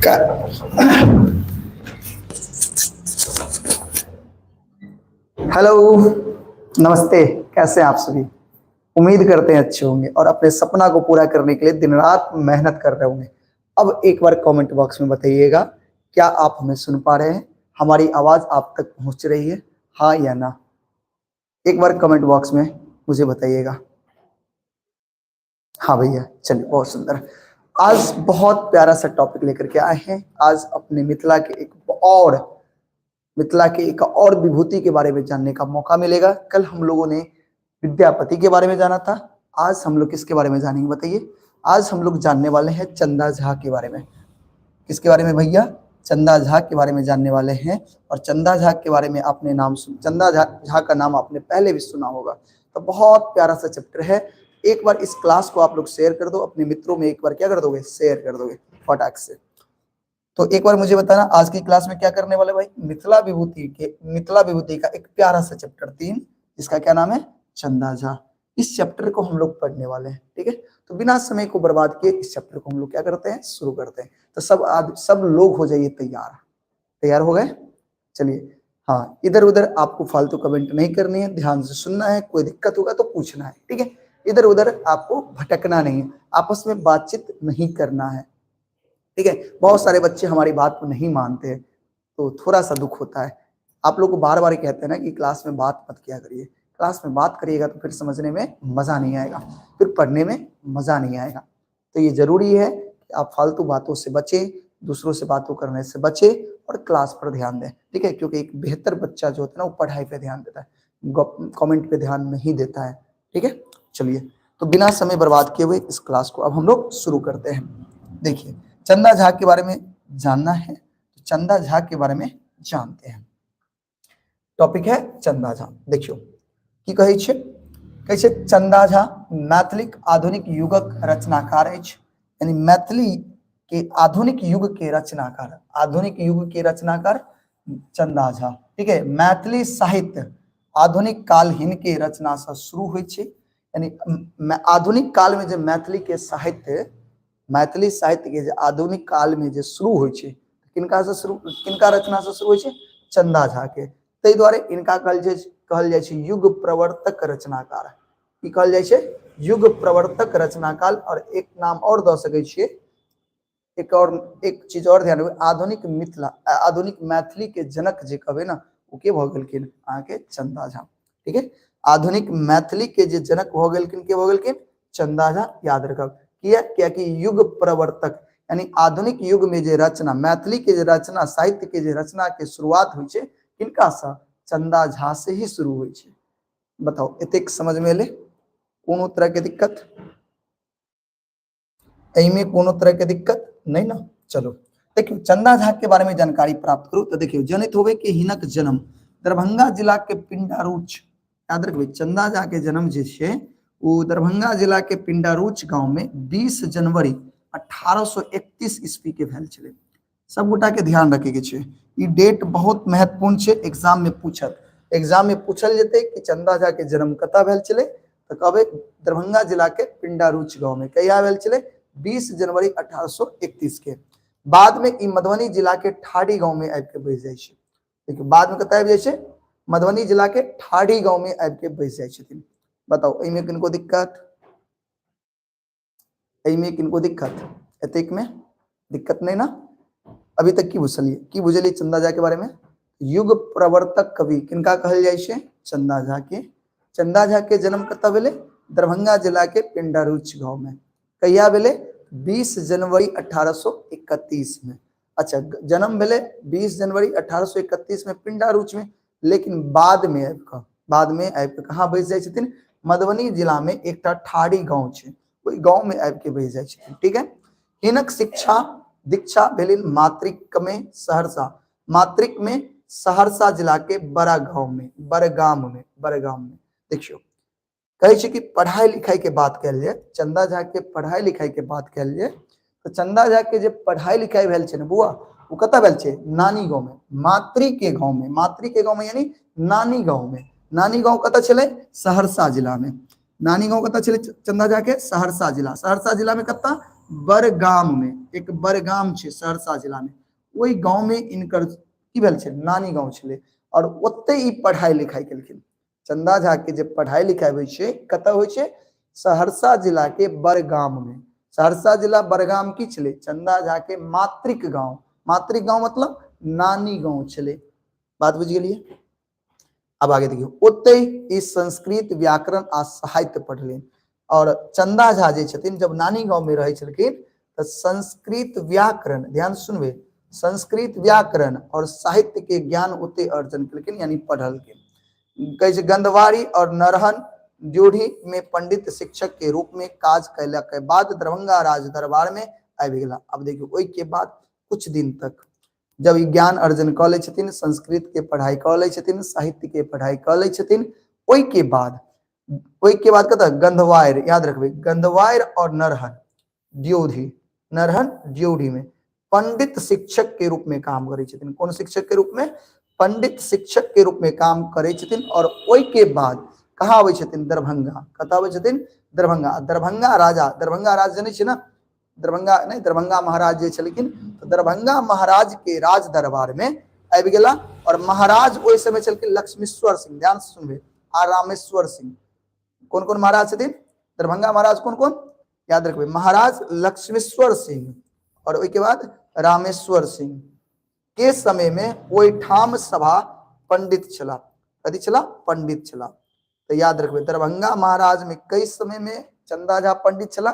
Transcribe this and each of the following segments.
Hello, नमस्ते। कैसे हैं आप सभी? उम्मीद करते हैं अच्छे होंगे और अपने सपना को पूरा करने के लिए दिन रात मेहनत कर रहे होंगे। अब एक बार कमेंट बॉक्स में बताइएगा, क्या आप हमें सुन पा रहे हैं? हमारी आवाज आप तक पहुंच रही है, हाँ या ना? एक बार कमेंट बॉक्स में मुझे बताइएगा। हाँ भैया, चलिए, बहुत सुंदर। आज बहुत प्यारा सा टॉपिक लेकर के आए हैं। आज अपने मिथिला के एक और विभूति के बारे में जानने का मौका मिलेगा। कल हम लोगों ने विद्यापति के बारे में जाना था, आज हम लोग किसके बारे में जानेंगे बताइए? आज हम लोग जानने वाले हैं चंदा झा के बारे में। किसके बारे में भैया? चंदा झा के बारे में जानने वाले हैं। और चंदा झा के बारे में आपने नाम सुन चंदा झा झा का नाम आपने पहले भी सुना होगा। तो बहुत प्यारा सा चैप्टर है। एक बार इस क्लास को आप लोग शेयर कर दो अपने मित्रों में। एक बार क्या कर दोगे? शेयर कर दोगे फटाक से। तो एक बार मुझे बताना, आज की क्लास में क्या करने वाले भाई? मिथिला विभूति का एक प्यारा सा चैप्टर 3, जिसका क्या नाम है? चंदा झा। इस चैप्टर को हम लोग पढ़ने वाले हैं, ठीक है? तो बिना समय को बर्बाद किए इस चैप्टर को हम लोग क्या करते हैं? शुरू करते हैं। तो सब लोग हो जाइए तैयार। तैयार हो गए? चलिए। हाँ, इधर उधर आपको फालतू कमेंट नहीं करनी है, ध्यान से सुनना है, कोई दिक्कत होगा तो पूछना है, ठीक है? इधर उधर आपको भटकना नहीं है, आपस में बातचीत नहीं करना है, ठीक है? बहुत सारे बच्चे हमारी बात को नहीं मानते हैं तो थोड़ा सा दुख होता है। आप लोग को बार बार कहते हैं ना कि क्लास में बात मत किया करिए। क्लास में बात करिएगा तो फिर समझने में मजा नहीं आएगा, फिर पढ़ने में मजा नहीं आएगा। तो ये जरूरी है कि आप फालतू बातों से बचें, दूसरों से बातों करने से बचें और क्लास पर ध्यान दें, ठीक है? क्योंकि एक बेहतर बच्चा जो होता है ना, वो पढ़ाई पे ध्यान देता है, कमेंट पे ध्यान नहीं देता है, ठीक है? चलिए, तो बिना समय बर्बाद किए हुए इस क्लास को अब हम लोग शुरू करते हैं। देखिए, चंदा झा के बारे में जानना है तो चंदा झा के बारे में जानते हैं। टॉपिक है चंदा झा। देखियो की कहै छै। कहै छै, चंदा झा मैथिलीक आधुनिक युगक रचनाकार अछि। यानी मैथिली के आधुनिक युग के रचनाकार, आधुनिक युग के रचनाकार चंदा झा, ठीक है? मैथिली साहित्य आधुनिक काल हिनके रचना से शुरू होइ छै। यानी आधुनिक काल में जे मैथिली के साहित्य, मैथिली साहित्य के जे आधुनिक काल में जे शुरू होइ छै, किनका से शुरू, किनका रचना से शुरू होइ छै? चंदा झा के। ताहि दुआरे इनका कहल जाइ छै युग प्रवर्तक रचनाकार। की कहल जाइ छै? युग प्रवर्तक रचनाकार। और एक नाम और दऽ सकै छियै, एक और, एक चीज और ध्यान रखबै, आधुनिक मिथिला, आधुनिक मैथिली के जनक जे कहबै ना, ओ के भऽ गेलखिन? अहाँके चंदा झा, ठीक है? आधुनिक मैथिली के जे जनक भऽ गेलखिन, के भऽ गेलखिन? चंदा झा। याद रखब। किया? कियाकि युग प्रवर्तक, यानी आधुनिक युग में जे रचना, मैथिली के जे रचना, साहित्य के जे रचना के शुरुआत होइ छै, किनका से? चंदा झा से ही शुरू होइ छै। बताओ, एतेक समझ में एलै? कोनो तरह के दिक्कत एहिमे? कोनो तरह के दिक्कत नहीं ना? चलो, देखियो, चंदा झा के बारे में जानकारी प्राप्त करू। तो देखियो, जनित होवे कि हिनक जन्म दरभंगा जिला के पिंडारूच, याद रखबै, चंदा झा के जन्म जे छै ओ दरभंगा जिला के पिंडारूच गांव में 20 जनवरी 1831 ईस्वी के भेल छलै। सब गोटा के ध्यान रखे के छै, ई डेट बहुत महत्वपूर्ण छै। एग्जाम में पूछत, एग्जाम में पूछल जेतै कि चंदा झा के जन्म कतऽ भेल छलै, तऽ कहबै दरभंगा जिला के पिंडारूच गांव में। कहिया भेल छलै? 20 जनवरी 1831 के। बाद में ई मधुबनी जिला के ठाढ़ी गांव में आबि के बसि जाइ छै। देखियौ, बाद में कतऽ आबि जाइ छै? मधुबनी जिला के ठाढ़ी गांव में आबि के बसि जाइ छथिन। बताउ, एहिमे किनको दिक्कत? एहिमे किनको दिक्कत? एतेक में दिक्कत नहीं ना? अभी तक की बुझलिए? की बुझलिए चंदा झा के बारे में? युग प्रवर्तक कवि किनका कहल जाइ छै? चंदा झा के। चंदा झा के जन्म कतऽ भेलै? दरभंगा जिला के पिंडारूच गांव में। कहिया भेलै? 20 जनवरी 1831 में। अच्छा, जन्म भेलै 20 जनवरी 1831 में पिंडारूच में, लेकिन बाद में आबि कऽ कहाँ बसि जाइ छथिन? मधुबनी जिला में एकटा ठाढ़ी गांव छै, ओहि गांव में आबि के बसि जाइ छथिन, ठीक है? हिनक शिक्षा दीक्षा भेलनि मातृक में सहरसा, मातृक में सहरसा जिला के बड़ा गांव में, बड़गाम में, बड़गाम में। देखियौ, कहै छै कि पढ़ाई लिखाई के बात कयल जाय, चंदा झा के पढ़ाई लिखाई के बात कयल जाय, तऽ चंदा झा के जे पढ़ाई लिखाई भेल छै ने बुआ, ओ कतऽ भेल छै? नानी गांव में, मातृ के गांव में। मातृ के गांव में यानी नानी गांव में। नानी गांव कतऽ छलै? सहरसा जिला में। नानी गांव कतऽ छलै चंदा झा के? सहरसा जिला। सहरसा जिला में कतऽ? बरगाम में। एक बरगाम छै सहरसा जिला में, ओहि गांव में इनकर की भेल छै? नानी गांव छलै और ओते ई पढ़ाई लिखाई केलखिन। चंदा झा के जे पढ़ाई लिखाई होइ छै कतऽ होइ छै? सहरसा जिला के बरगाम में। सहरसा जिला बरगाम की छलै? चंदा झा के मातृक गांव। मातृक गांव मतलब नानी गांव छलै। बात बुझि गेलियै? अब आगे देखियौ, ओते ई संस्कृत व्याकरण आ साहित्य पढ़लनि। और चंदा झा जे छथिन जब नानी गांव में रहै छलखिन तऽ संस्कृत व्याकरण, ध्यान सुनबै, संस्कृत व्याकरण और साहित्य के ज्ञान ओते अर्जन केलखिन, यानी पढ़लखिन। कहै छै गंधवारी और नरहन ड्योढ़ी में पंडित शिक्षक के रूप में काज कयला के बाद दरभंगा राज दरबार में आबि गेला। अब देखियौ, ओहि के बाद कुछ दिन तक जब ई ज्ञान अर्जन कऽ लै छथिन, संस्कृत के पढ़ाई कऽ लै छथिन, साहित्य के पढ़ाई कऽ लै छथिन, ओहि के बाद कतऽ? गंधवायर, याद रखबै, गंधवायर और नरहन ड्योढ़ी, नरहन ड्योढ़ी में पंडित शिक्षक के रूप में काम करै छथिन। कोन शिक्षक के रूप में? पंडित शिक्षक के रूप में काम करै छथिन। और ओहि के बाद कहाँ आबै छथिन? दरभंगा। कतऽ आबै छथिन? दरभंगा। दरभंगा राजा, दरभंगा राज जनै छियै ने? दरभंगा नहि, दरभंगा महाराज जे छलखिन, तऽ दरभंगा महाराज के राज दरबार में आबि गेला। और महाराज ओहि समय छलखिन लक्ष्मीश्वर सिंह, ध्यान से सुनबै, आ रामेश्वर सिंह। कोन कोन महाराज छथिन दरभंगा महाराज? कोन कोन? याद रखबै, महाराज लक्ष्मीश्वर सिंह और ओहिके बाद रामेश्वर सिंह के समय में ओहिठाम सभा पंडित छला। कथी छला? पंडित छला। तो याद रखबै, दरभंगा महाराज में कई समय में चंदा झा पंडित छला,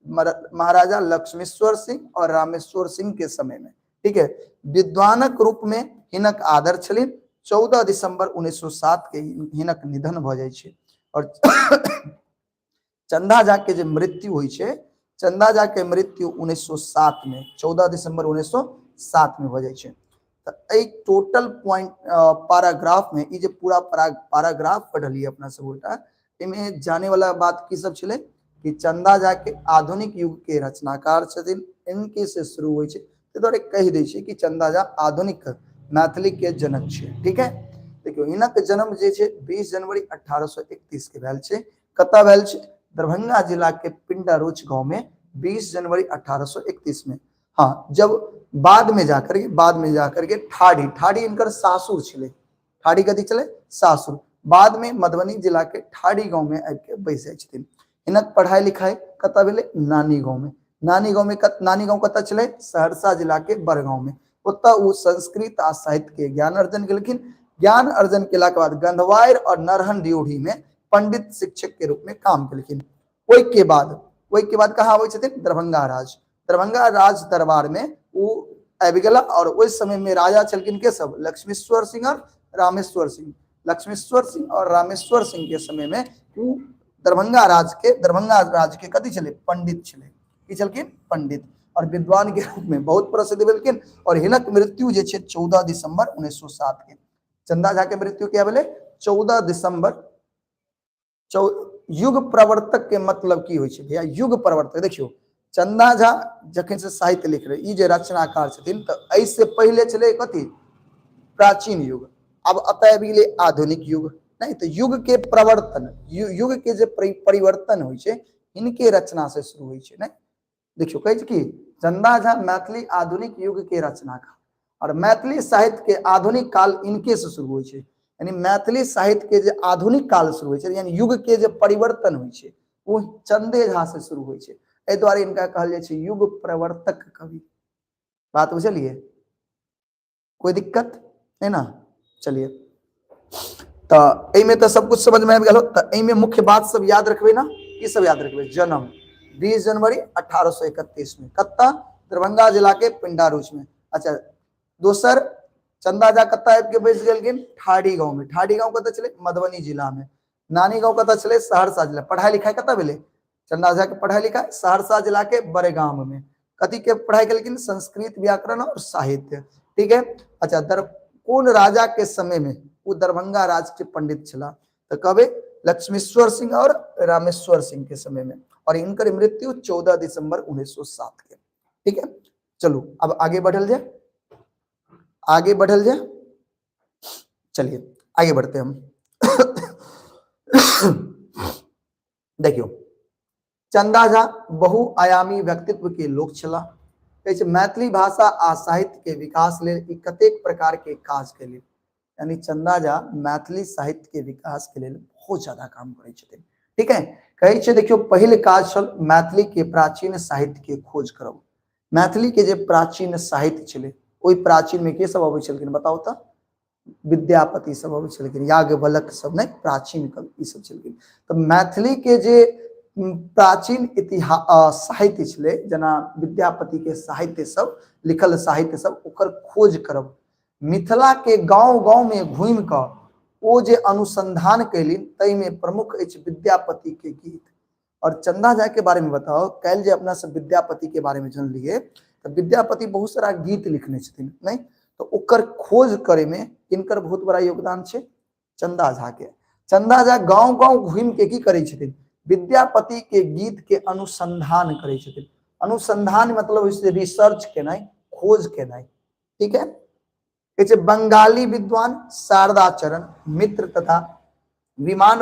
महाराजा लक्ष्मीश्वर सिंह और रामेश्वर सिंह के समय में। ठीक है। विद्वानक रूप में हिनक आदर छलिन। 14 दिसंबर 1907 के हिनक निधन भऽ जाइ छै। और चंदा झा के जे मृत्यु होइ छै, चंदा झा के मृत्यु 1907 में, 14 दिसंबर 1907 में भऽ जाइ छै। तऽ एहि टोटल पॉइंट पैराग्राफ में, ई जे पूरा पैराग्राफ पढ़लियै अपना सब गोटा, एहिमे जाने वाला बात की सब छलै? कि चंदा झा के आधुनिक युग के रचनाकार छथिन, इनके से शुरू होइ छै। ताहि दुआरे कहि दै छै कि चंदा झा आधुनिक मैथिली के जनक छै। ठीक है। देखियौ, हिनक जन्म जे छै 20 जनवरी 1831 के भेल छै। कतऽ भेल छै? दरभंगा जिला के पिंडारूच गांव में 20 जनवरी 1831 में। हाँ, जब बाद में जाकर के ठाढ़ी, ठाढ़ी इनकर सासुर छलै। ठाढ़ी कथी छलै? सासुर। बाद में मधुबनी जिला के ठाढ़ी गांव में आबि के बैस जाइ छथिन। हिनक पढ़ाई लिखाई कतऽ भेलै? नानी गांव में। नानी गांव में, नानी गांव कतऽ छलै? सहरसा जिला के बड़गांव में। ओतऽ ओ संस्कृत आ साहित्य के ज्ञान अर्जन केलखिन। ज्ञान अर्जन केला के बाद गंधवायर और नरहन ड्योढ़ी में पंडित शिक्षक के रूप में काम केलखिन। ओहि के बाद कहाँ आबै छथिन? दरभंगा राज। दरभंगा राज दरबार में ओ आबि गेला। और ओहि समय में राजा छलखिन के सब? लक्ष्मीश्वर सिंह और रामेश्वर सिंह। लक्ष्मीश्वर सिंह और रामेश्वर सिंह के समय में ओ दरभंगा राज के कथी छलै? पंडित छलै। की छलखिन? पंडित। और विद्वान के रूप में बहुत प्रसिद्ध भेलखिन। और हिनक मृत्यु जे छै 14 दिसंबर 1907 के। चंदा झा के मृत्यु क्या भेलै? 14 दिसंबर। युग प्रवर्तक के मतलब की होइ छै भैया? युग प्रवर्तक, देखियौ, चंदा झा जखन से साहित्य लिख रहे, ई जे रचनाकार छथिन, तऽ एहिसँ पहिले छलै कथी? प्राचीन युग। आब एतऽ आबि गेलै आधुनिक युग। नहि तऽ युग के प्रवर्तन, युग के जे परिवर्तन होइ छै, हिनके रचना से शुरू होइ छै। नहि, देखियौ, कहै छै कि चंदा झा मैथिली आधुनिक युग के रचनाकार और मैथिली साहित्य के आधुनिक काल इनके से शुरू होइ छै। यानी मैथिली साहित्य के जे आधुनिक काल शुरू होइ छै, यानी युग के जे परिवर्तन होइ छै, ओ चंदे झा से शुरू होइ छै। एहि दुआरे इनका कहल जाइ छै युग प्रवर्तक कवि। बात बुझलियै? कोई दिक्कत है ना? चलिए, तऽ एहिमे तऽ सब कुछ समझ में आबि गेल। तऽ एहिमे मुख्य बात सब याद रखबै ना? की सब याद रखबै? जन्म 20 जनवरी 1831 में। कत्ता? दरभंगा जिला के पिंडारूच में। अच्छा, दोसर, चंदा झा कत्ता आबि के बैस गेलखिन? ठाढ़ी गांव में। ठाढ़ी गांव कतऽ छलै? मधुबनी जिला में। नानी गांव कतऽ छलै? सहरसा जिला। पढ़ाई लिखाई कतऽ भेलै चंदा झा के? पढ़ाई लिखाई सहरसा जिला के बड़गाम में। कथी के पढ़ाई केलखिन? संस्कृत व्याकरण और साहित्य। ठीक है। अच्छा, दर कोन राजा के समय में वो दरभंगा राज के पंडित छला? तो कहबे लक्ष्मीश्वर सिंह और रामेश्वर सिंह के समय में। और इनकर मृत्यु 14 दिसंबर 1907 के। ठीक है। चलू, अब आगे बढ़ल जाए, आगे बढ़ल जाए। चलिए, आगे बढ़ते हम। देखियो, चंदा झा बहुआयामी व्यक्तित्व के लोक छलाह। कहै छै मैथिली भाषा आ साहित्य के विकास लेल ई कतेक प्रकार के काज केलनि। यानी चंदा झा मैथिली साहित्य के विकास के लेल बहुत ज्यादा काम करै छथिन। ठीक है, कहै छै देखियौ पहिल काज छल मैथिली के प्राचीन साहित्य के खोज करब। मैथिली के जे प्राचीन साहित्य छलै ओहि प्राचीन में के सब अबै छलखिन बताउ तऽ? विद्यापति सब अबै छलखिन, याज्ञवल्क्य सब नहि, प्राचीन कवि ई सब छलखिन। तऽ मैथिली के जे प्राचीन इतिहास साहित्य छलै, जेना विद्यापति के साहित्य सब लिखल साहित्य सब, ओकर खोज करब। मिथिला के गांव गांव में घूमि कऽ ओ जे अनुसंधान कयलनि ताहिमे प्रमुख अछि विद्यापति के गीत। और चंदा झा के बारे में बताओ, काल्हि जे अपना सब विद्यापति के बारे में जानलिए तो विद्यापति बहुत सारा गीत लिखने छथिन नहीं, तो ओकर खोज करे में किनकर बहुत बड़ा योगदान छै? चंदा झा के। चंदा झा गांव गांव घूमि के की करै छथिन? विद्यापति के गीत के अनुसंधान करै छथिन। अनुसंधान मतलब होइ छै रिसर्च केनाइ, खोज केनाइ। ठीक है, कहै छै बंगाली विद्वान शारदा चरण मित्र तथा विमान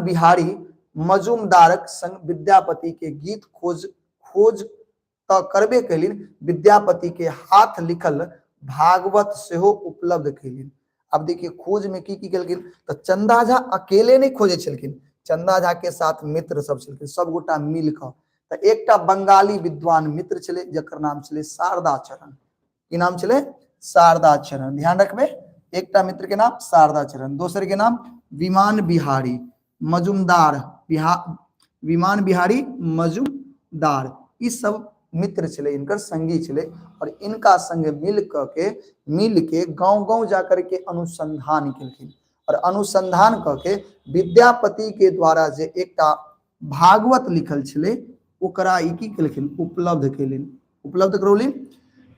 बिहारी मजुमदारक संग विद्यापति के गीत खोज खोज तऽ करबे कयलनि, विद्यापति के हाथ लिखल भागवत सेहो उपलब्ध कयलनि। अब देखिए खोज में की की केलखिन तऽ चंदा झा अकेले नहीं खोजे छलखिन, चंदा झा के साथ मित्र सब छलखिन, सब गोटा मिल कऽ। तऽ एकटा बंगाली विद्वान मित्र छलै जकर नाम छलै शारदा चरण। की नाम छलै? शारदा चरण। ध्यान रखबै, एकटा मित्र के नाम शारदा चरण, दोसर के नाम विमान बिहारी मजुमदार, विमान बिहारी मजुमदार। ई सब मित्र छलै, इनकर संगी छलै, और इनका संगे मिल क के मिल के गांव गांव जाकर के अनुसंधान केलखिन। और अनुसंधान क के विद्यापति के द्वारा जे एकटा भागवत लिखल छलै ओकरा ई की केलखिन? उपलब्ध केलनि, उपलब्ध करौलनि।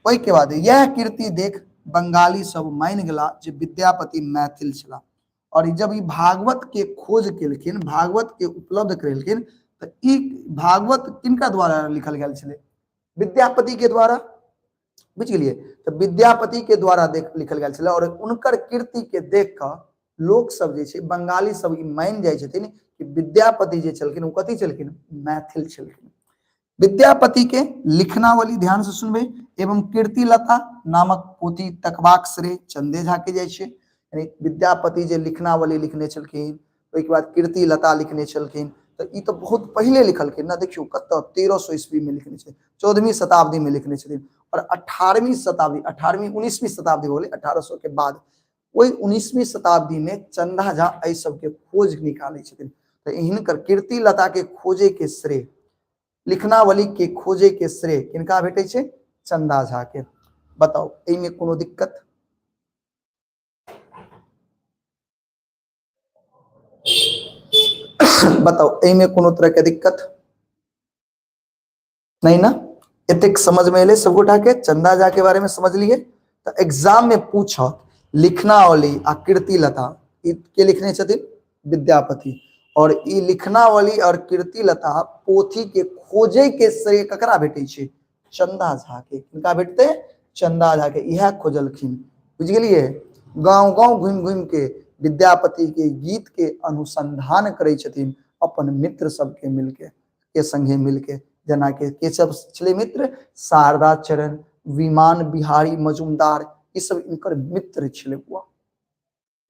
ओहिके बाद यह कीर्ति देख बंगाली सब मानि गेला जे विद्यापति मैथिल छला। और जब ई भागवत के खोज केलखिन, भागवत के उपलब्ध करेलखिन, तऽ ई भागवत किनका द्वारा लिखल गेल छलै? विद्यापति के द्वारा। बुझि गेलियै? तऽ विद्यापति के द्वारा देख लिखल गेल छलै। और उनकर कीर्ति के देख कऽ लोक सब जे छै, बंगाली सब ई मानि जाइ छथिन कि विद्यापति जे छलखिन ओ कथी छलखिन? मैथिल छलखिन। विद्यापति के लिखनावली ध्यान से सुनबै एवं कीर्तिलता नामक पोथी तकबाक श्रेय चंदे झा के जाइ छै। यानी विद्यापति जे लिखनावली लिखने छलखिन, ओहिके बाद कीर्तिलता लिखने छलखिन, तऽ ई तऽ बहुत पहिले लिखलखिन ने। देखियौ कतऽ 1300 ईस्वी में लिखने छै, 14वीं शताब्दी में लिखने छथिन। और 18वीं शताब्दी, 18वीं 19वीं शताब्दी हो गेलै, 1800 के बाद ओहि 19वीं शताब्दी में चंदा झा एहि सबके खोज निकालै छथिन। तऽ हिनकर कीर्तिलता के खोजे के श्रेय, लिखनावली के खोजे के श्रेय किनका भेटै छै? चंदा झा के। बताउ एहिमे कोनो दिक्कत? बताउ एहिमे कोनो तरह के दिक्कत नहीं ना? एतेक समझ में एलै सबगोटा के? चंदा झा के बारे में समझ लिए? तऽ एग्जाम में पूछत लिखनावली आ कीर्तिलता ई के लिखने छथिन? विद्यापति। और ई लिखनावली और कीर्तिलता पोथी के खोजे के श्रेय ककरा भेटै छै? चंदा झा के। किनका भेटतै? चंदा झा के। इएह खोजलखिन, बुझि गेलियै? गांव गांव घुमि घुमि के विद्यापति के गीत के अनुसंधान करै छथिन अपन मित्र सबके मिलके, के संगे मिलके। जेना के सब छलै मित्र? शारदा चरण, विमान बिहारी मजुमदार, ई सब इनकर मित्र छलै। बुआ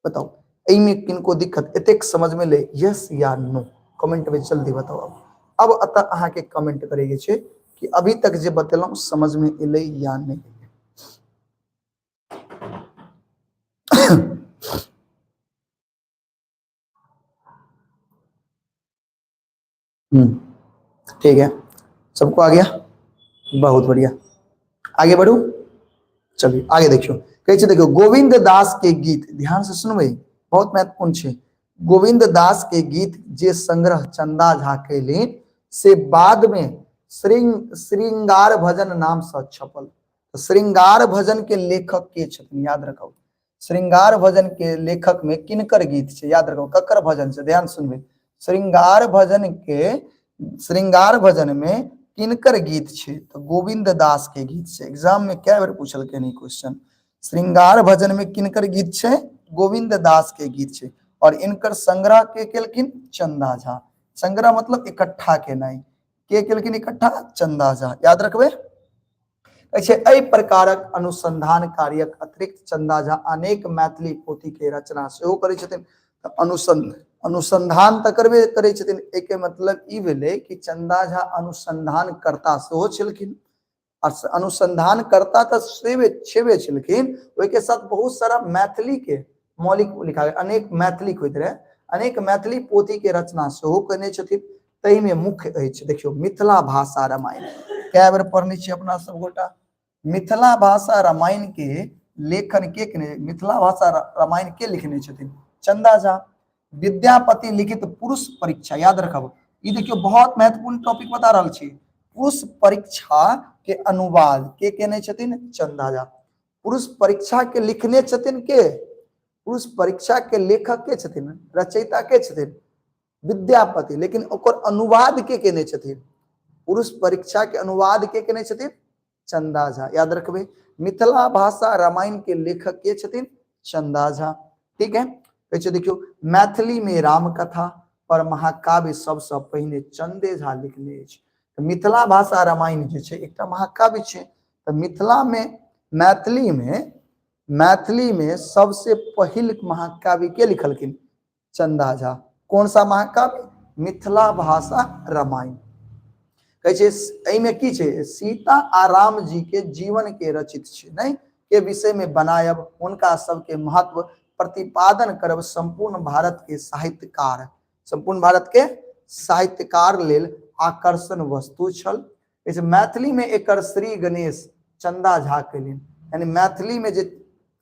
बताउ एहिमे किनको दिक्कत? एतेक समझ में ले यस या नो कमेंट में जल्दी बताउ। अब अतः अहाँके कमेंट करे के छै कि अभी तक जे बतेलहुँ समझ में एलै या नहीं। ठीक है, सबको आ गया? बहुत बढ़िया, आगे बढ़ू। चलिए आगे देखियो, कहै छै देखियो गोविंद दास के गीत, ध्यान से सुनबै, बहुत महत्वपूर्ण छै। गोविंद दास के गीत जे संग्रह चंदा झा कैलनि से बाद में श्रृंगार भजन नाम से छपल। तऽ श्रृंगार भजन के लेखक के छथिन? याद रखब, श्रृंगार भजन के लेखक में किनकर गीत छै? याद रखब ककर भजन छै, ध्यान सुनबै। श्रृंगार भजन के, श्रृंगार भजन में किनकर गीत छै? तऽ गोविंद दास के गीत छै। एग्जाम में कए बेर पूछलकै ई क्वेश्चन। श्रृंगार भजन में किनकर गीत छै? गोविंद दास के गीत छै। और इनकर संग्रह के केलखिन? चंदा झा। संग्रह मतलब इकट्ठा केनाइ। के केलखिन इकट्ठा? चंदा झा। याद रखबै। कहै एहि प्रकारक अनुसंधान कार्यक अतिरिक्त चंदा झा अनेक मैथिली पोथी के रचना सेहो करै छथिन। तऽ अनुसंधान तऽ करबे करै छथिन। एहिके मतलब ई भेलै कि चंदा झा अनुसंधान कर्ता सेहो छलखिन। आ अनुसंधान कर्ता तऽ सेवे छेबे छलखिन, ओहिके साथ बहुत सारा मैथिली के मौलिक लिखा अनेक मैथिली होइत रहे, अनेक मैथिली पोथी के रचना सेहो केने छथिन। ताहिमे मुख्य अछि देखियौ मिथिला भाषा रामायण। कए बेर पढ़ने छियै अपना सब गोटा? मिथिला भाषा रामायण के लेखन के केने? मिथिला भाषा रामायण के लिखने छथिन? चंदा झा। विद्यापति लिखित पुरुष परीक्षा, याद रखब ई देखियौ बहुत महत्वपूर्ण टॉपिक बता रहल छी। पुरुष परीक्षा के अनुवाद के केने छथिन? चंदा झा। पुरुष परीक्षा के लिखने छथिन के? पुरुष परीक्षा के लेखक के छथिन? रचयिता के छथिन? विद्यापति। लेकिन ओकर अनुवाद के केने छथिन? पुरुष परीक्षा के अनुवाद के केने छथिन? चंदा झा। याद रखबे। मिथिला भाषा रामायण के लेखक के छथिन? चंदा झा। ठीक है। कहै छै देखियौ मैथिली में रामकथा पर महाकाव्य सबसँ पहिने चंदे झा लिखने अछि। तऽ मिथिला भाषा रामायण जे छै एकटा महाकाव्य छै। तऽ मिथिला में मैथिली में मैथिली में सबसे पहिल महाकाव्य के लिखलखिन? चंदा झा। कौन सा महाकाव्य? मिथिला भाषा रामायण। कहै छै एहिमे की छै? सीता आ राम जी के जीवन के रचित छै नहि के विषय में बनायब, हुनका सबके महत्व प्रतिपादन करब संपूर्ण भारत के साहित्यकार, संपूर्ण भारत के साहित्यकार लेल आकर्षण वस्तु छल। कहै छै मैथिली में एकर श्री गणेश चंदा झा केलनि। यानी मैथिली में जे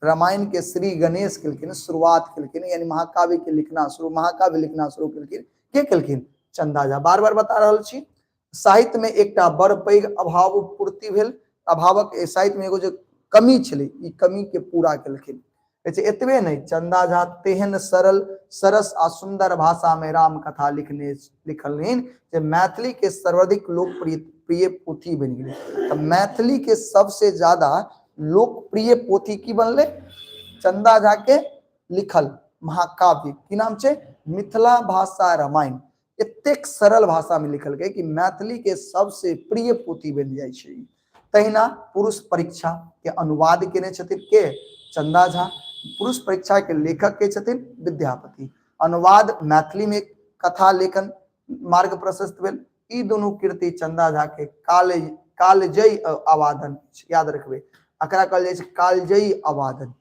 रामायण के श्री गणेश केलखिन, शुरुआत केलखिन, यानी महाकाव्य के लिखना शुरू, महाकाव्य लिखना शुरू केलखिन, के केलखिन? चंदा झा। बार बार बता रहल छी। साहित्य में एकटा बड़ पैघ अभाव पूर्ति भेल। अभावक साहित्य में एगो जे कमी छलै, ई कमी के पूरा केलखिन। कहै छै एतबे नहि, चंदा झा तेहन सरल सरस आ सुंदर भाषा में राम कथा लिखने लिखलनि जे मैथिली के सर्वाधिक लोकप्रिय प्रिय पोथी बनि गेलै। तऽ मैथिली के सबसे ज्यादा लोकप्रिय पोथी की बनलै? चंदा झा के लिखल महाकाव्य की नाम छै? मिथिला भाषा रामायण। एतेक सरल भाषा में लिखल गए कि मैथिली के सबसे प्रिय पोथी बनि जाइ छै। तहिना पुरुष परीक्षा के अनुवाद केने छथिन के? चंदा झा। पुरुष परीक्षा के लेखक के छथिन? विद्यापति। अनुवाद मैथिली में कथा लेखन मार्ग प्रशस्त भेल। ई दुनू कृति चंदा झा के कालजयी आवादन, याद रखबे, एकरा कहल जाइ छै कालजयी आवादन।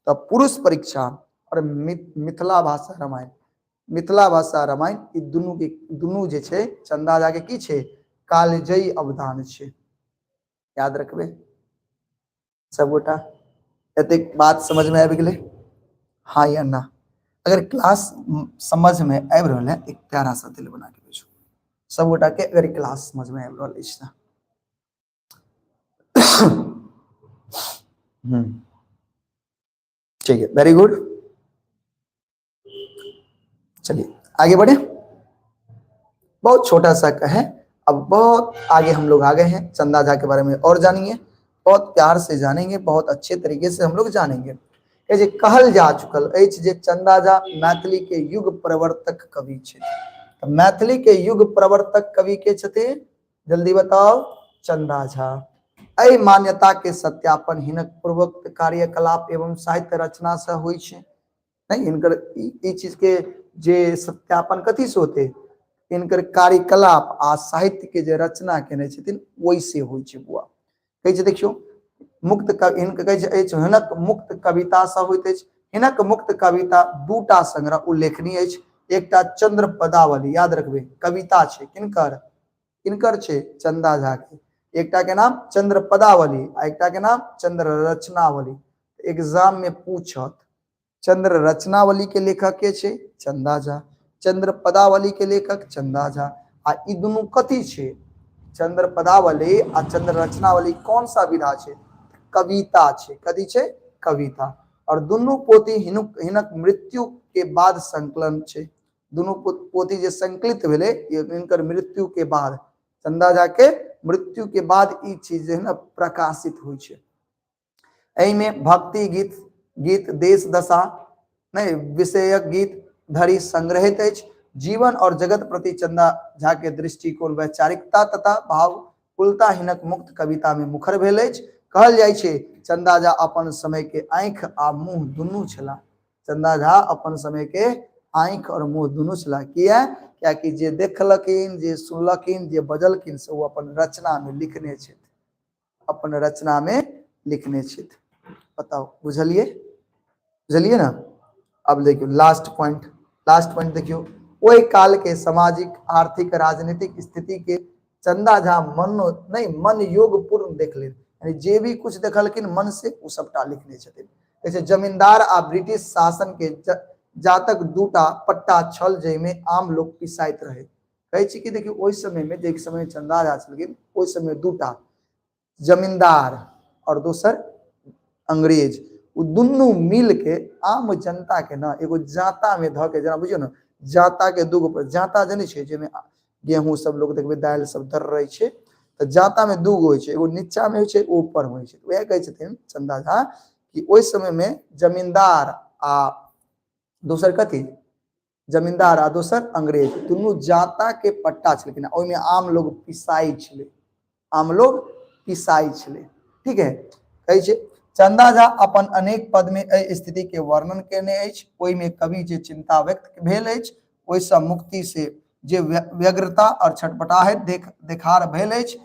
तऽ पुरुष परीक्षा और मिथिला भाषा रामायण, मिथिला भाषा रामायण, ई दुनू के दुनू जे छै चंदा झा के की छै? कालजयी अवदान छै। याद रखबे सबगोटा। एतेक बात समझ में आबि गेलै हाँ या ना? अगर क्लास समझ में आबि रहल है, एक प्यारा सा दिल बना के भेजू सबगोटा के, अगर क्लास समझ में आबि रहल अछि तऽ। ठीक है, वेरी गुड। चलिए आगे बढ़े। बहुत छोटा सा है, अब बहुत आगे हम लोग आ गए हैं। चंदा झा के बारे में और जानिए, बहुत प्यार से जानेंगे, बहुत अच्छे तरीके से हम लोग जानेंगे। जे कहल जा चुकल अछि जे चंदा झा मैथिली के युग प्रवर्तक कवि छथि। तऽ मैथिली के युग प्रवर्तक कवि के छथिन? जल्दी बताओ। चंदा झा। एहि मान्यता के सत्यापन हिनक पूर्वोक्त कार्यकलाप एवं साहित्य रचना से होइ छै। नहीं, हिनकर ई चीज के जे सत्यापन कथी से होते? हिनकर कार्यकलाप आ साहित्य के जे रचना केने छथिन ओहि से होइ छै। बुआ कहै छै देखियौ मुक्त हिनक कहै छै अछि हिनक मुक्त कविता सब होइत अछि। हिनक मुक्त कविता दूटा संग्रह उल्लेखनीय अछि। एकटा चंद्र पदावली, याद रखबै, कविता छै किनकर? किनकर छै? चंदा झा के। एकटा के नाम चंद्र पदावली आ एकटा के नाम चंद्र रचनावली। एग्जाम में पूछत चंद्र रचनावली के लेखक के छै? चंदा झा। चंद्र पदावली के लेखक चंदा झा। आ ई दुनू कथी छै? चंद्र पदावली आ चंद्र रचनावली कौन सा विधा छै? कविता छै। कथी छै? कविता। और दुनू पोथी हिनक मृत्यु के बाद संकलन छै। दुनू पोथी जे संकलित भेलै हिनकर मृत्यु के बाद, चंदा झा के मृत्यु के बाद ई चीज जे है ना प्रकाशित होइ छै। एहिमे भक्ति गीत, गीत देश दशा नहि विषयक गीत धरि संग्रहित अछि। जीवन और जगत प्रति चंदा झा के दृष्टिकोण, वैचारिकता तथा भावकुलता हिनक मुक्त कविता में मुखर भेल अछि। कहल जाइ छै चंदा झा अपन समय के आँखि आ मुँह दुनू छलाह। चंदा झा अपन समय के आँखि और मुँह दुनू छलाह। किया? कियाकि जे देखलखिन, जे सुनलखिन, जे बजलखिन से ओ अपन रचना में लिखने छथि, अपन रचना में लिखने छथि। बताउ बुझलिए? बुझलिए ना? अब देखियो लास्ट पॉइंट, लास्ट पॉइंट देखियो। ओहि काल के सामाजिक, आर्थिक, राजनीतिक स्थिति के चंदा झा मन नहीं मन योग पूर्ण देख लेन, यानी जे भी कुछ देखलखिन मन से ओ सबटा लिखने छथिन। जैसे जमींदार आ ब्रिटिश शासन के जातक दूटा पट्टा छल जाहिमे आम लोक पिसाइत रहे। कहै छी कि देखियौ ओहि समय में, जे समय चंदा झा छलखिन ओहि समय दूटा जमींदार और दोसर अंग्रेज, ओ दुनू मिल के आम जनता के ना एगो जाता में धऽ के, जेना बुझियौ ने जाता के दूगो पर, जाता जनै छियै जाहिमे गेहूं सब लोग देखबै दालि सब दर्रै छै, तऽ जाता में दूगो होइ छै, एगो नीचा में होइ छै एगो ऊपर में होइ छै। वएह कहै छथिन चंदा झा कि ओहि समय में जमींदार आ दोसर कथी, जमींदार आ दोसर अंग्रेज दुनू जाता के पट्टा छलखिन, ओहिमे आम लोग पिसाई छलै, आम लोग पिसाई छलै। ठीक है, कहै छै चंदा झा अपन अनेक पद में एहि स्थिति के वर्णन केने अछि। ओहिमे कवि जे चिंता व्यक्त भेल अछि ओहिसँ मुक्ति से जे व्यग्रता और छटपटाहट देखार भेल अछि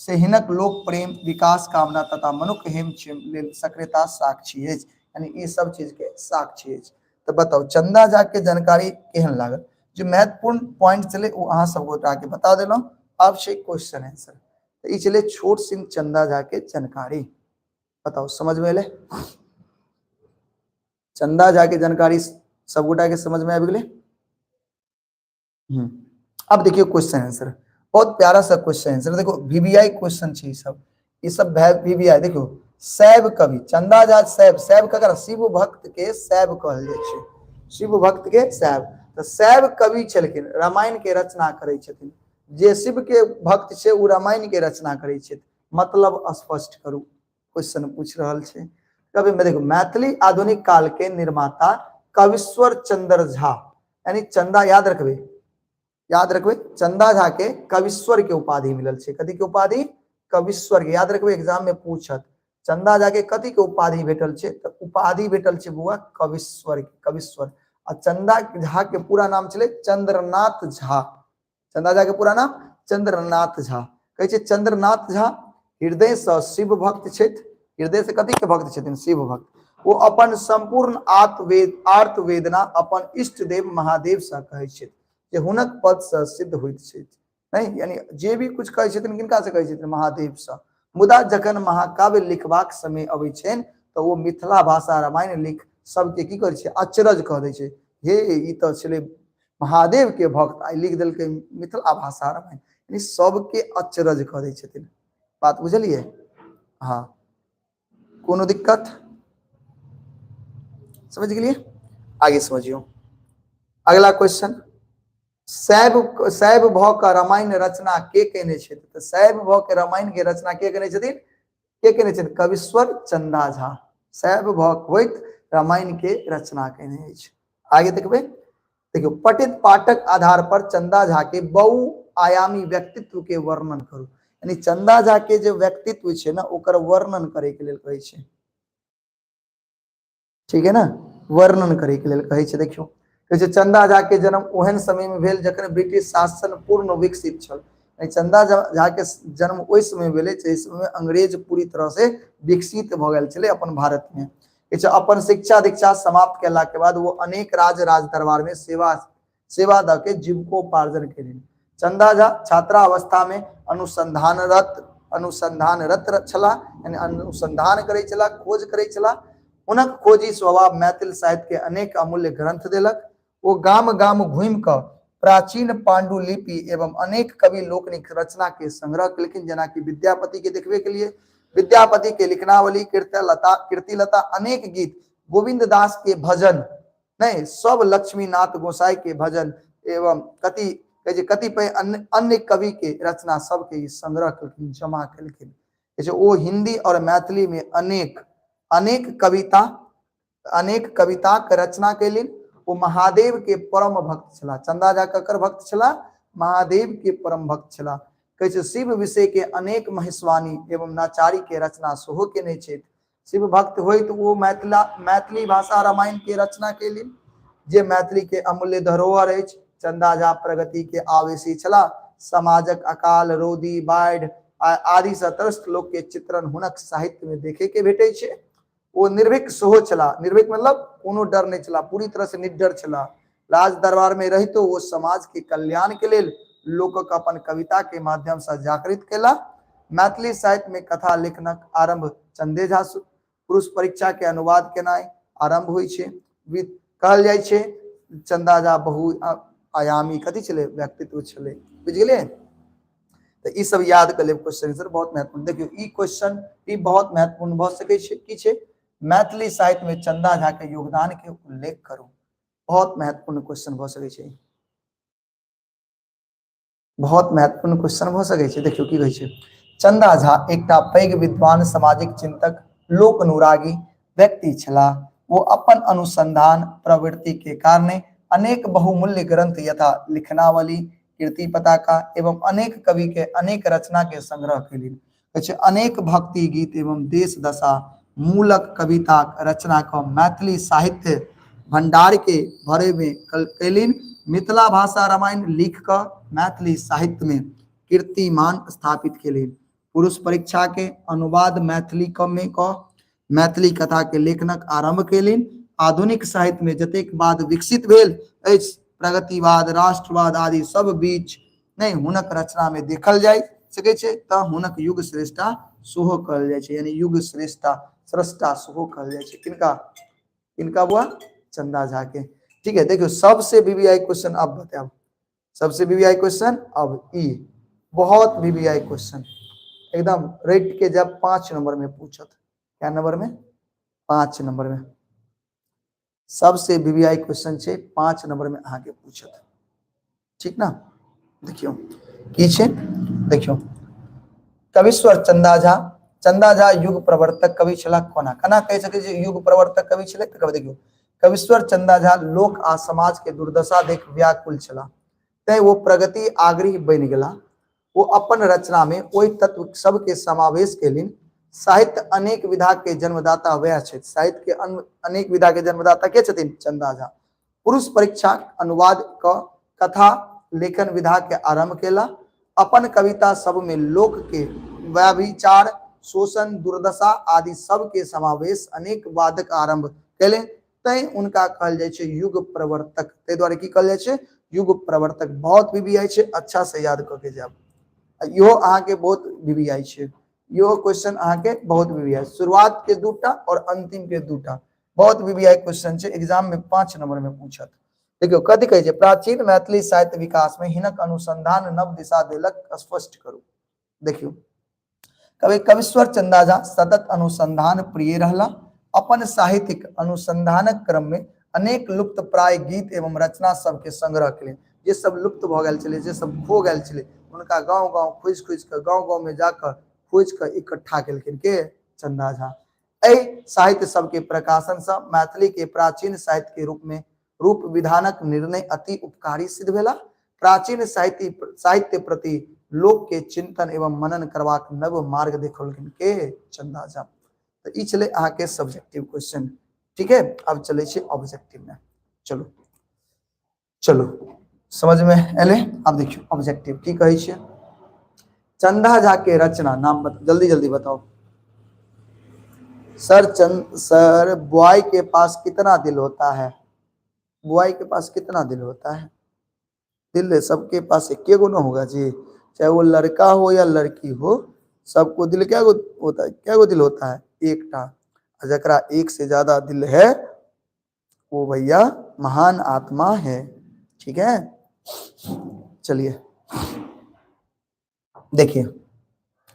से हिनक लोक प्रेम, विकास कामना तथा मनुख हेम क्षेम लेल सक्रियता साक्षी अछि, यानी ई सब चीज के साक्षी अछि। तो बताउ चंदा झा के जानकारी केहन लागल? जो महत्वपूर्ण पॉइंट छलै ओ अहाँ सब गोटा के बता देलहुँ। अब छै क्वेश्चन आंसर। तो ई छलै छोट सिंह चंदा झा के जानकारी। बताउ समझ में एलै? चंदा झा के जानकारी सब गोटा के समझ में आबि गेलै? अब देखियो क्वेश्चन आंसर, बहुत प्यारा सा क्वेश्चन आंसर। देखो वीवीआई क्वेश्चन छै ई सब, ई सब वीवीआई। देखो शैव कवि चंदा झा शैव, शैव ककरा? शिव भक्त के शैव कहल जाइ छै, शिव भक्त के शैव। तो शैव कवि छलखिन, रामायण के रचना करै छथिन। जे शिव के भक्त छै ओ रामायण के रचना करै छथि। मतलब स्पष्ट करू, क्वेश्चन पूछ रहल छै। कवि में देखो मैथिली आधुनिक काल के निर्माता कविश्वर चंद्र झा, यानी चंदा, याद रखबे, याद रखबे चंदा झा के कविश्वर के उपाधि मिलल छै। कथी के उपाधि? कविश्वर के। याद रखबे एग्जाम में पूछत चंदा झा के कथी के उपाधि भेटल छै, तऽ उपाधि भेटल छै बुआ कविश्वर के, कविश्वर। आ चंदा झा के पूरा नाम छलै चंद्रनाथ झा। चंदा झा के पूरा नाम चंद्रनाथ झा। कहै छै चंद्रनाथ झा हृदय से शिव भक्त छथि। हृदय से कथी के भक्त छथिन? शिव भक्त। ओ अपन संपूर्ण आर्तवेदना अपन इष्ट देव महादेव से कहै छथि जे हुनक पद से सिद्ध होइत छथि। नहीं, यानी जे भी कुछ कहै छथिन किनका से कहै छथिन? महादेव से। मुदा जखन महाकाव्य लिखबाक समय अबै छनि तऽ ओ मिथिला भाषा रामायण लिख सबके की करै छै? अचरज कऽ दै छै। हे ई तऽ छलै महादेव के भक्त, आइ लिख देलकै मिथिला भाषा रामायण, यानी सबके अचरज कऽ दै छथिन। बात बुझलियै? हाँ, कोनो दिक्कत? समझ गेलियै? आगे समझियौ अगला क्वेश्चन। शैव, शैव भऽ कऽ रामायण रचना के केने छथि? तऽ शैव भऽ के रामायण के रचना के केने छथिन? के केने छथिन? कविश्वर चंदा झा शैव भऽ होइत रामायण के रचना केने अछि। आगे देखबै, देखियौ पठित पाठक आधार पर चंदा झा के बहुआयामी व्यक्तित्व के वर्णन करू। यानी चंदा झा के जे व्यक्तित्व छै ने ओकर वर्णन करे के लेल कहै छै, ठीक है ना, वर्णन करे के लेल कहै छै। देखियौ कहै छै चंदा झा के जन्म ओहन समय में भेल जखन ब्रिटिश शासन पूर्ण विकसित छल। चंदा झा के जन्म ओहि समय भेलै जाहि समय में अंग्रेज पूरी तरह से विकसित भऽ गेल छलै अपन भारत में। अपन शिक्षा दीक्षा समाप्त केला के बाद वो अनेक राज राज दरबार में सेवा सेवा दऽ के जीविकोपार्जन केलनि। चंदा झा छात्रावस्था में अनुसंधानरत छलाह, यानी अनुसंधान करै छलाह, खोज करै छलाह। हुनक खोजी स्वभाव मैथिल साहित्य के अनेक अमूल्य ग्रंथ देलक। ओ गाम गाम घूमि कऽ प्राचीन पांडुलिपि एवं अनेक कवि लोकनिक रचना के संग्रह केलखिन, जेना कि विद्यापति के देखबे के लिए विद्यापति के लिखनावली, कीर्तिलता, कीर्तिलता अनेक गीत, गोविंद दास के भजन, नहीं सब लक्ष्मीनाथ गोसाई के भजन एवं कति कहै छै कतिपय अन्य अन्य कवि के रचना सबके ई संग्रह केलखिन, जमा केलखिन। कहै छै ओ हिंदी और मैथिली में अनेक अनेक कविता अनेक कविताक रचना केलनि। ओ महादेव के परम भक्त छलाह। चंदा झा ककर भक्त छलाह? महादेव के परम भक्त छलाह। कहै छै शिव विषय के अनेक महेशवाणी एवं नाचारी के रचना सेहो केने छथि। शिव भक्त होइत ओ मैथिली भाषा रामायण के रचना केलनि, जे मैथिली के अमूल्य धरोहर अछि। चंदा झा प्रगति के आवेशी छलाह। समाजक अकाल, रौदी, बाढ़ि आदि से त्रस्त लोक के चित्रण हुनक साहित्य में देखे के भेटै छै। ओ निर्भीक सेहो छलाह। निर्भीक मतलब कोनो डर नहि छलाह, पूरी तरह से निडर छलाह। राज दरबार में रहितो ओ समाज के कल्याण के लेल लोकक अपन कविता के माध्यम से जागृत केला। मैथिली साहित्य में कथा लेखनक आरंभ चंदे झा पुरुष परीक्षा के अनुवाद केनाइ आरंभ होइ छै। कहल जाइ छै चंदा झा बहु आयामी कथी छलै, व्यक्तित्व छलै। बुझि गेलियै? तऽ ई सब याद कर लेब। क्वेश्चन सर बहुत महत्वपूर्ण। देखियौ ई क्वेश्चन भी बहुत महत्वपूर्ण भऽ सकै छै। की छै? मैथिली साहित्य में चंदा झा के योगदान के उल्लेख करू। बहुत महत्वपूर्ण क्वेश्चन भऽ सकै छै, बहुत महत्वपूर्ण क्वेश्चन भऽ सकै छै। देखियौ की कहै छै। चंदा झा एकटा पैघ विद्वान, सामाजिक चिंतक, लोक अनुरागी व्यक्ति छलाह। ओ अपन अनुसंधान प्रवृत्ति के कारणे अनेक बहुमूल्य ग्रंथ यथा लिखनावली, कीर्ति पताका एवं अनेक कवि के अनेक रचना के संग्रह केलनि। कहै छै अनेक भक्ति गीत एवं देश दशा मूलक कविता रचना क मैथिली साहित्य भंडार के भरे में कयलनि। मिथिला भाषा रामायण लिख क मैथिली साहित्य में कीर्तिमान स्थापित केलनि। पुरुष परीक्षा के अनुवाद मैथिली क में क मैथिली कथा के लेखनक आरंभ केलनि। आधुनिक साहित्य में जतेक वाद विकसित भेल अछि, प्रगतिवाद, राष्ट्रवाद आदि सब बीच नहि हुनक रचना में देखल जाय सकै छै, तऽ हुनक युग श्रेष्ठा सेहो कहल जाइ छै, यानी युग श्रेष्ठा स्रष्टा सेहो कहल जाइ छै। किनका? किनका बुआ? चंदा झा के। ठीक है, देखियौ सबसे वीवीआई क्वेश्चन अब बतायब, सबसे वीवीआई क्वेश्चन अब ई बहुत वीवीआई क्वेश्चन एकदम रेट के जब 5 नंबर में पूछत। क्या नंबर में? 5 नंबर में सबसे वीवीआई क्वेश्चन छे, 5 नंबर में अहाँ के पूछत। ठीक ना? देखियो की छे, देखियो कविश्वर चंदा झा। चंदा झा युग प्रवर्तक कवि छलाह। कोना केना कहि सकै छी युग प्रवर्तक कवि छलै? तऽ देखियौ कविश्वर चंदा झा लोक आ समाज के दुर्दशा देख व्याकुल छलाह, तैं ओ प्रगति आग्रही बनि गेलाह। ओ अपन रचना में ओहि तत्व सबके समावेश केलनि। साहित्य अनेक विधा के जन्मदाता वएह छथि। साहित्य के अनेक विधा के जन्मदाता के छथिन? चंदा झा। पुरुष परीक्षा अनुवाद क कथा लेखन विधा के आरंभ केला। अपन कविता सब में लोक के व्यभिचार, शोषण, दुर्दशा आदि सब के समावेश अनेक वादक आरंभ केलनि, तैं उनका कहल जाइ छै युग प्रवर्तक। ताहि दुआरे की कहल जाइ छै? युग प्रवर्तक। बहुत वीवीआई छै, अच्छा से याद कऽ के जायब। इहो अहाँके बहुत वीवीआई छै, इहो क्वेश्चन अहाँके बहुत वीवीआई। शुरुआत के दूटा और अंतिम के दूटा बहुत वीवीआई क्वेश्चन छै, एग्जाम में 5 नंबर में पूछत। देखियौ कथी कहै छै, प्राचीन मैथिली साहित्य विकास में हिनक अनुसंधान नव दिशा देलक, स्पष्ट करू। देखियौ कवि कविश्वर चंदा झा सतत अनुसंधान प्रिय रहला। अपन साहित्यिक अनुसंधानक क्रम में अनेक लुप्त प्राय गीत एवं रचना सबके संग्रह केलनि। जे सब लुप्त भऽ गेल छलै, जे सब खो गेल छलै, हुनका गाँव गाँव खोजि खोजि कऽ, गाँव गाँव में जाकऽ खोजि कऽ इकट्ठा केलखिन के? चंदा झा। एहि साहित्य सबके प्रकाशन सँ मैथिली के प्राचीन साहित्य के रूप में रूप विधानक निर्णय अति उपकारी सिद्ध भेला। प्राचीन साहित्य साहित्य प्रति लोक के चिंतन एवं मनन करबाक नव मार्ग देखौलखिन के? चंदा झा। तऽ ई छलै अहाँके सब्जेक्टिव क्वेश्चन। ठीक है, अब चलै छी ऑब्जेक्टिव में। चलू चलू, समझ में एलै? अब देखियौ ऑब्जेक्टिव की कहै छै। चंदा झा के रचना नाम जल्दी जल्दी बताओ। सर चंद सर बॉय के पास कितना दिल होता है? बॉय के पास कितना दिल होता है? दिल सबके पास एक गो न होगा जी, चाहे वो लड़का हो या लड़की हो, सबको दिल क्या गो होता है? क्या गो दिल होता है? एकटा। जकरा एक से ज्यादा दिल है वो भैया महान आत्मा है। ठीक है, चलिए देखिए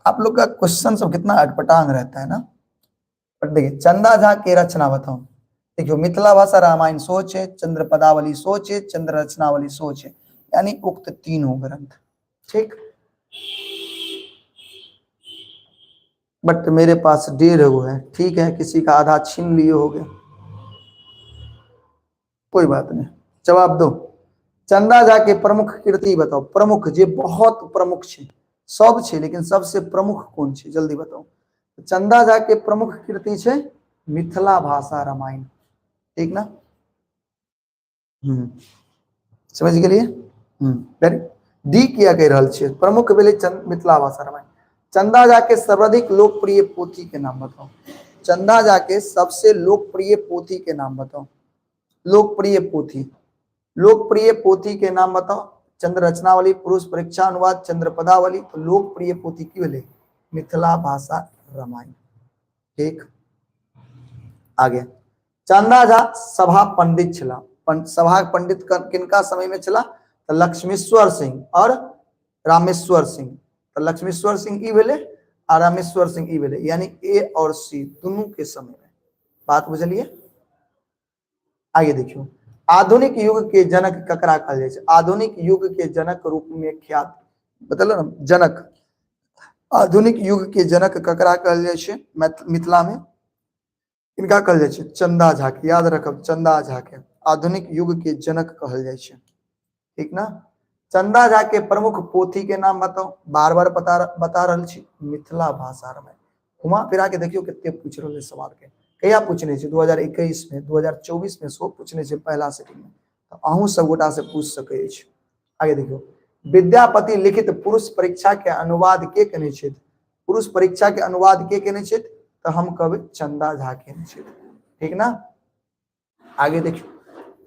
आप लोग का क्वेश्चन सब कितना अटपटांग रहता है ना। पर देखिए चंदा झा के रचना बताओ। देखियो मिथिला भाषा रामायण सोच है, चंद्र पदावली सोच है, चंद्र रचनावली सोच है, यानी उक्त तीनों ग्रंथ। ठीक, बट मेरे पास 1.5 गो है। ठीक है, किसी का आधा छीन लिए हो गए। कोई बात नहीं, जवाब दो। चंदा झा के प्रमुख कृति बताओ, प्रमुख जे बहुत प्रमुख छे, सब छे लेकिन सबसे प्रमुख कौन छे, जल्दी बताओ। चंदा झा के प्रमुख कृति छे मिथिला भाषा रामायण, ठीक ना? समझ गेलिए? वेरी डी किया कह रहल छे, प्रमुख भेलै मिथिला भाषा रामायण। चंदा झा के सर्वाधिक लोकप्रिय पोथी के नाम बताओ, चंदा झा के सबसे लोकप्रिय पोथी के नाम बताओ, लोकप्रिय पोथी, लोकप्रिय पोथी के नाम बताओ। चंद्र रचनावली, पुरुष परीक्षा अनुवाद, चंद्र पदावली, तो लोकप्रिय पोथी की भेलै? मिथिला भाषा रामायण, ठीक। आगे चंदा झा सभा पंडित छला, सभा पंडित किनका समय में छला? तो लक्ष्मीश्वर सिंह और रामेश्वर सिंह। तो लक्ष्मीश्वर सिंह ई भेलै आ रामेश्वर सिंह ई भेलै, यानी ए और सी दोनों के समय में। बात बुझलिए? आगे देखियो, आधुनिक युग के जनक ककरा कहल जाइ छै? आधुनिक युग के जनक रूप में ख्यात, बतलो ना, जनक, आधुनिक युग के जनक ककरा कहल जाइ छै? मिथिला में किनका कहल जाइ छै? चंदा झा के, याद रखब, चंदा झा के आधुनिक युग के जनक कहल जाइ छै, ठीक ना? चंदा झा के प्रमुख पोथी के नाम बताओ, बार बार बता रहल छी, मिथिला भाषा रामायण। घुमा फिरा के देखियो कते पूछ रहल है सवाल के, कहिया पूछने छै? 2021 में, 2024 में सेहो पूछने छै पहला सेटिंग में, तो अहूँ सब गोटा से पूछ सकै अछि। आगे देखियो, विद्यापति लिखित पुरुष परीक्षा के अनुवाद के केने छथि? पुरुष परीक्षा के अनुवाद के केने छथि? तो हम कहबै चंदा झा केने छथि, ठीक ना? आगे देखियो,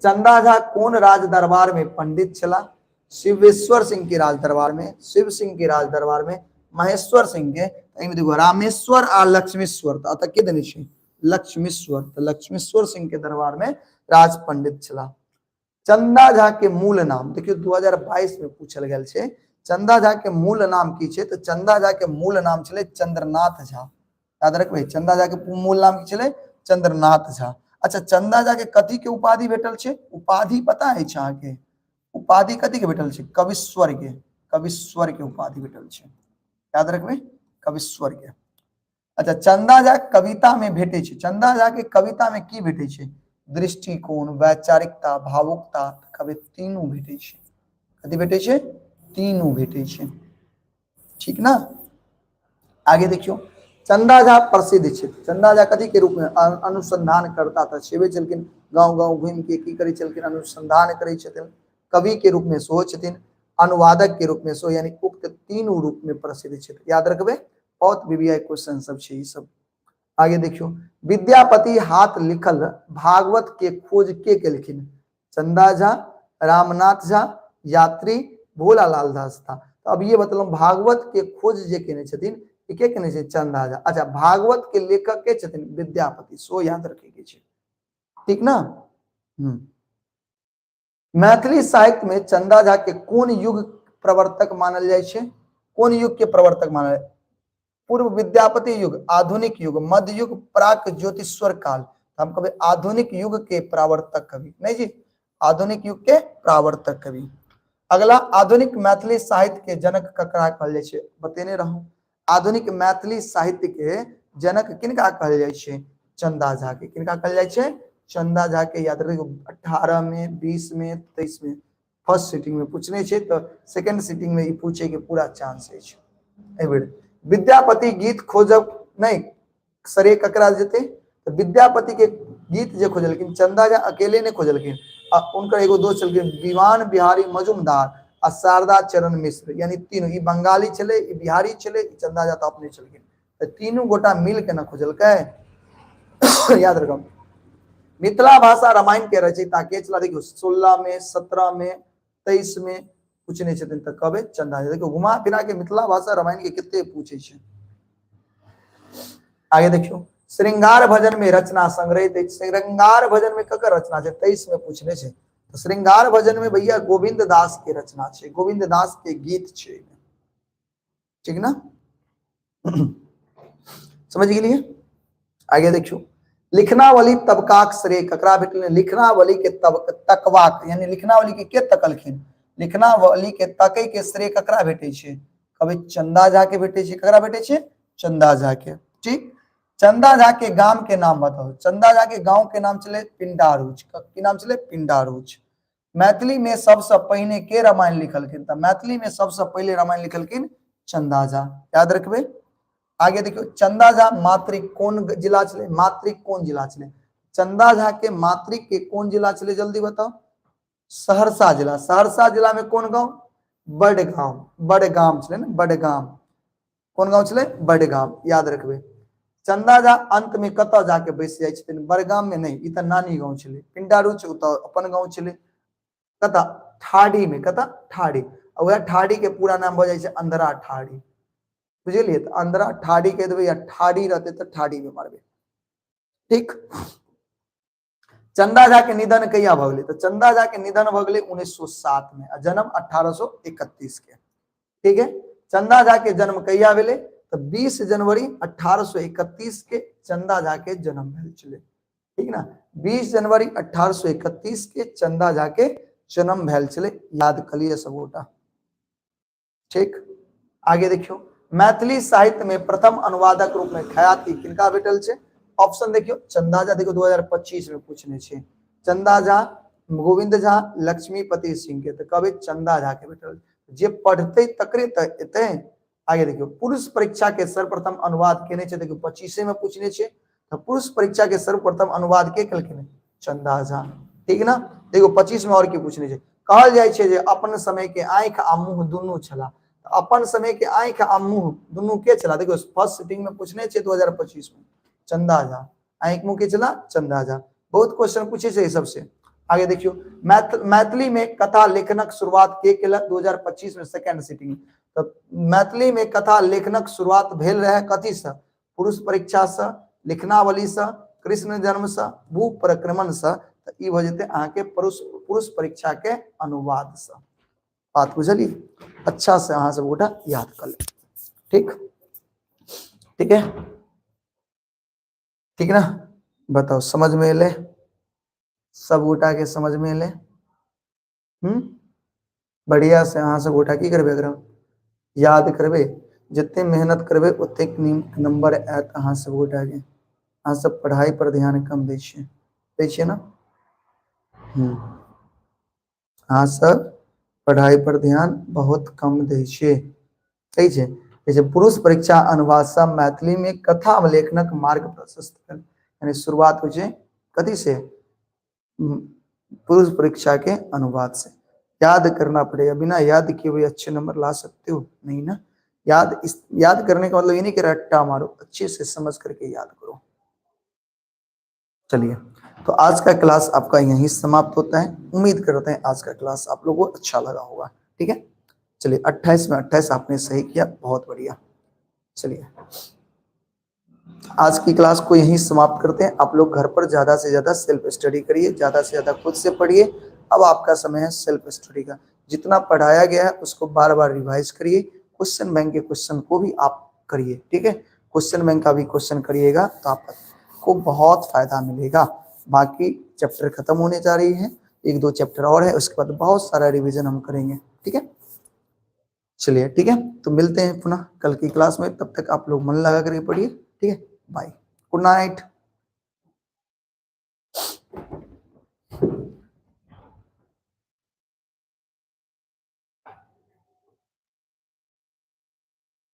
चंदा झा कोन राज दरबार में पंडित छला? शिवेश्वर सिंह के राज दरबार में, शिव सिंह के राज दरबार में, महेश्वर सिंह के। एहिमे देखो रामेश्वर आ लक्ष्मीश्वर, तो अतः के देने छै? लक्ष्मीश्वर, तो लक्ष्मीश्वर सिंह के दरबार में राज पंडित छला। चंदा झा के मूल नाम देखियो 2022 में पूछल गेल छै, चंदा झा के मूल नाम की छै? तो चंदा झा के मूल नाम छलै चंद्रनाथ झा, याद रखबै, चंदा झा के मूल नाम की छलै? चंद्रनाथ झा। अच्छा, चंदा झा के कथी के उपाधि भेटल छै? उपाधि पता अछि अहाँके? उपाधि कथी के भेटल छै? कविश्वर के, कविश्वर के उपाधि भेटल छै, याद रखबै, कविश्वर के। अच्छा, चंदा झा कविता में भेटै छै, चंदा झा के कविता में की भेटै छै? दृष्टिकोण, वैचारिकता, भावुकता, कवि तीनू भेटै छै। कथी भेटै छै? तीनू भेटै छै, ठीक ना? आगे देखियो, चंदा झा प्रसिद्ध छथि। चंदा झा कथी के रूप में? अनुसंधान करता तऽ छेबे छलखिन, गाँव गाँव घुमि के की करै छलखिन? अनुसंधान करै छथिन। कवि के रूप में सेहो छथिन, अनुवादक के रूप में सेहो, यानी उक्त तीनू रूप में प्रसिद्ध छथि, याद रखबै। बहुत वीवीआई क्वेश्चन सब छै ई सब। आगे देखियो, विद्यापति हाथ लिखल भागवत के खोज के केलखिन? चंदा झा, रामनाथ झा, यात्री, भोला लाल दास था। तो अब ये मतलब भागवत के खोज जे केने छथिन, ई के केने छै? चंदा झा। अच्छा, भागवत के लेखक के छथिन? विद्यापति, सो याद रखे के छै, ठीक ना? मैथिली साहित्य में चंदा झा के कोन युग प्रवर्तक मानल जाइ छै? कोन युग के प्रवर्तक मानल? पूर्व विद्यापति युग, आधुनिक युग, मध्य युग, प्राक ज्योतिश्वर काल। हम कहबै आधुनिक युग के प्रवर्तक कवि, नहीं जी, आधुनिक युग के प्रवर्तक कवि। अगला, आधुनिक मैथिली साहित्य के जनक ककरा कहल जाइ छै? बतेने रहूं, आधुनिक मैथिली साहित्य के जनक किनका कहल जाइ छै? चंदा झा के। किनका कहल जाइ छै? चंदा झा के। याद रखियो, 18 में, 20 में, 23 में फर्स्ट सीटिंग में पूछने छै, तो सेकंड सीटिंग में ई पूछे के पूरा चांस अछि। एहि बेर विद्यापति गीत खोजब नहीं सरे ककरा जेते? तो विद्यापति के गीत जे खोजलखिन चंदा झा अकेले नहीं खोजलखिन, आ उनकर एगो दोस्त छलखिन दीवान बिहारी मजुमदार आ शारदा चरण मिश्र, यानी तीनों, ई बंगाली छलै, ई बिहारी छलै, ई चंदा झा तो अपने छलखिन, तो तीनू गोटा मिल के न खोजलकै, याद रखब। मिथिला भाषा रामायण के रचयिता के छला? देखियौ 16 में, 17 में, 23 में पूछने छथिन, तऽ कहबै चंदा झा। देखियौ घुमा फिरा के मिथिला भाषा रामायण के कते पूछे छै। आगे देखियौ, श्रृंगार भजन में रचना संग्रहित अछि। श्रृंगार भजन में ककर रचना छै? 23 में पूछने छै। तऽ श्रृंगार भजन में भैया गोविंद दास के रचना छै, गोविंद दास के गीत छै, ठीक ना? समझ गेलिए? आगे देखियौ, लिखनावली तबकाक श्रेय ककरा भेटल? लिखनावली के तब तकवाक, यानी लिखनावली के तकलखिन? लिखनावली के तकै के श्रेय ककरा भेटै छै? कभी चंदा झा के भेटै छै। ककरा भेटै छै? चंदा झा के, ठीक। चंदा झा के गाम के नाम बताओ। चंदा झा के गांव के नाम छलै पिंडारूच। की नाम छलै? पिंडारूच। मैथिली में सबसे पहिने के रामायण लिखलखिन? तऽ मैथिली में सबसे पहिले रामायण लिखलखिन चंदा झा, याद रखबे। आगे देखियो, चंदा झा मातृक कोन जिला छलै? मातृक कोन जिला छलै? चंदा झा के मातृक के कोन जिला छलै? जल्दी बताओ। सहरसा जिला। सहरसा जिला में कोन गांव? बडगाम। बडगाम छलै ने, बडगाम। कोन गांव छलै? बडगाम, याद रखबे। चंदा झा अंत में कतऽ जाके बैस जाइ छथिन? बड़गाम में नहीं, ई तऽ नानी गांव छलै। पिंडारूच ओ तऽ अपन गांव छलै। कतऽ? ठाढ़ी में। कतऽ? ठाढ़ी। आ वएह ठाढ़ी के पूरा नाम भऽ जाइ छै अंधरा ठाढ़ी, बुझलियै? तऽ अंधरा ठाढ़ी कहि देबै या ठाढ़ी रहतै तऽ ठाढ़ी में मारबै, ठीक। चंदा झा के निधन कहिया भऽ गेलै? तऽ चंदा झा के निधन भऽ गेलै 1907 में आ जन्म 1831 के, ठीक है। चंदा झा के जन्म कहिया भेलै? तऽ 20 जनवरी 1831 के चंदा झा के जन्म भेल छलै, ठीक ना। 20 जनवरी 1831 के चंदा झा के जन्म भेल छलै, याद कऽ लिअ सब गोटा, ठीक। आगे देखियो, मैथिली साहित्य में प्रथम अनुवादक रूप में ख्याति किनका भेटल छै? ऑप्शन देखियो, चंदा झा, देखियो 2025 में पूछने छै, चंदा झा, गोविंद झा, लक्ष्मीपति सिंह के, तऽ कहबै चंदा झा के भेटल, जे पढ़तै तकरे तऽ एतै। आगे देखियो, पुरुष परीक्षा के सर्वप्रथम अनुवाद केने छै? देखियो 25 में पूछने छै, तऽ पुरुष परीक्षा के सर्वप्रथम अनुवाद के केलखिन? चंदा झा, ठीक ना। देखो 25 में और की पूछने छै, कहल जाइ छै जे अपन समय के आँखि आ मुँह दुनू छला, अपन समय के आँखि आ मुँह दुनू के छला? देखियो फर्स्ट सिटिंग में पूछने छै 2025 में, चंदा झा। आँखि मुँह के छला? चंदा झा। बहुत क्वेश्चन पूछे छै सबसे। आगे देखियो, मैथिली में कथा लेखनक शुरुआत के केलक? 2025 में सेकेंड सिटिंग। तऽ मैथिली में कथा लेखनक शुरुआत भेल रहे कथी से? पुरुष परीक्षा से, लिखनावली से, कृष्ण जन्म से, भू परिक्रमण से। तऽ ई भऽ जेतै अहाँके पुरुष पुरुष परीक्षा के अनुवाद से। बात बुझलियै? अच्छा से अहाँ सब गोटा याद कर लेब, ठीक? ठीक है, ठीक ना। बताओ समझ में एलै? सब गोटा के समझ में एलै? बढ़िया से अहाँ सब गोटा की करबै? एकरा याद करबै, जते मेहनत करबै ओतेक नीक नंबर आयत अहाँ सब गोटा के। अहाँ सब पढ़ाई पर ध्यान कम दै छियै, दै छियै ना? अहाँ सब पढ़ाई पर ध्यान बहुत कम दै छियै, सही छै। जैसे पुरुष परीक्षा अनुवाद सँ मैथिली में कथा लेखनक मार्ग प्रशस्त कर, यानी शुरुआत होइ छै कथी से? पुरुष परीक्षा के अनुवाद से। याद करना पड़ेगा, बिना याद किए हुए अच्छे नंबर ला सकते हो नहीं ना। याद करने का मतलब ये नहीं कि रट्टा मारो, अच्छे से समझ करके याद करो। चलिए, तो आज का क्लास आपका यहीं समाप्त होता है। उम्मीद करते हैं आज का क्लास आप लोगों को अच्छा लगा होगा, ठीक है। चलिए, 28 में 28 आपने सही किया, बहुत बढ़िया। चलिए, आज की क्लास को यहीं समाप्त करते हैं। आप लोग घर पर ज्यादा से ज्यादा सेल्फ स्टडी करिए, ज्यादा से ज्यादा खुद से पढ़िए। अब आपका समय है सेल्फ स्टडी का। जितना पढ़ाया गया है उसको बार बार रिवाइज करिए। क्वेश्चन बैंक के क्वेश्चन को भी आप करिए, ठीक है। क्वेश्चन बैंक का भी क्वेश्चन करिएगा तो आपको बहुत फायदा मिलेगा। बाकी चैप्टर खत्म होने जा रही है, एक दो चैप्टर और है, उसके बाद बहुत सारा रिवीजन हम करेंगे, ठीक है। चलिए, ठीक है, तो मिलते हैं पुनः कल की क्लास में। तब तक आप लोग मन लगा करके पढ़िए, ठीक है। Bye, good night.